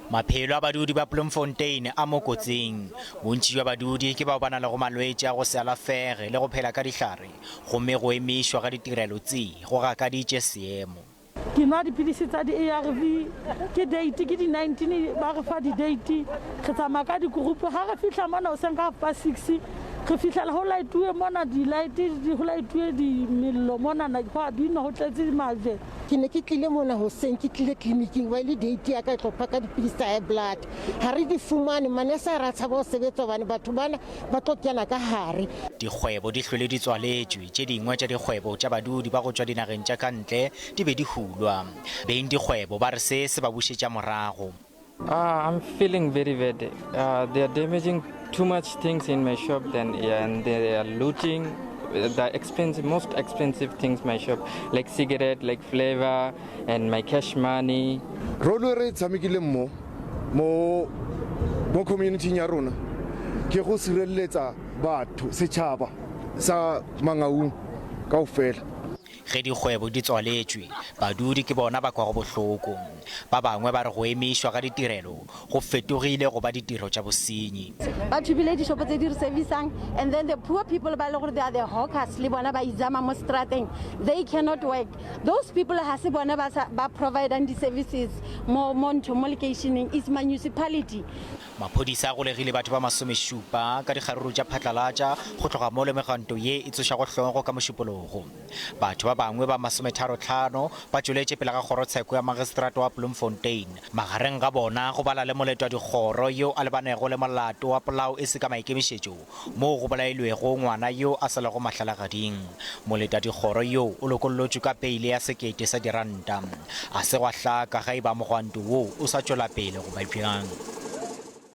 Maphelo a badudi ba Bloemfontein a mo kotsing. Bontši bja badudi ke bao ba na lego malwetši a go se alafege le go phela ka dihlare, gomme go emišwa ga ditirelo tše go gakaditše seemo. Ke nwa dipilisi tsa di-ARV, ke date ke di-19 ba re fa di-date, re tsamaya ka dikurupu. Ga re fihla mona hoseng ka half past six, re fihlela go laetuwe mona di-light, go laetuwe mello monana, go a binwa go tletse majwe. Ke ne ke tlile mona hoseng, ke tlile tleliniking ba e le date ya ka e tlo phaka dipilisi tsa high blood. Ga re di fumane, manese a re a tshaba go sebetsa gobane batho bana ba tlo kena ka gare. Dikgwebo di hlwele di tswaletšwe, tše dingwe tša dikgwebo tša badudi ba go tšwa dinageng tša ka ntle di be di hulwa. Bengdikgwebo ba re se se ba bušetša morago. I'm feeling very bad. They are damaging too much things in my shop then yeah, and they are looting the expensive, most expensive things my shop like cigarette, like flavor and my cash money. Role e re e tshamekileng mo mo mo community-ing ya rona ke go sireletsa batho, setšhaba sa Mangaung kaofela. Ge dikgwebo di tswaletšwe, badudi ke bona ba kwago bohloko. Ba bangwe ba re go emišwa ga ditirelo go fetogile go ba ditiro tša bosenyi. Ba thubile dishopo tse di re servicang and then the poor people ba e le gore they are the hawkers le bona ba izama mo strateng, they cannot work. Those people ga se bona ba sa ba providang di-services mo mo ntho mo lekeisheneng, it's municipality. Maphodisa a golegile batho ba masomešupa ka dikgaruru tša phatlalatša go tloga mo le megwanto ye e tsošago hlogo ka Mošupologo. Batho ba bangwe ba masometharohlano ba tšweletše pele ga kgorotsheko ya magistrata wa Bloemfontein. Magareng ga bona go bala le moletwadikgoro yo a lebanego le molato wa polao e se ka maikemišetšo moo go bolailwego ngwana yo a sa lego mahlalagading. Moletadikgoro yo o lokollotšwe ka peile ya sekete sa diranta. A se gwa hlaka ge e ba mogwanto wo o sa tšwela pele goba bjang.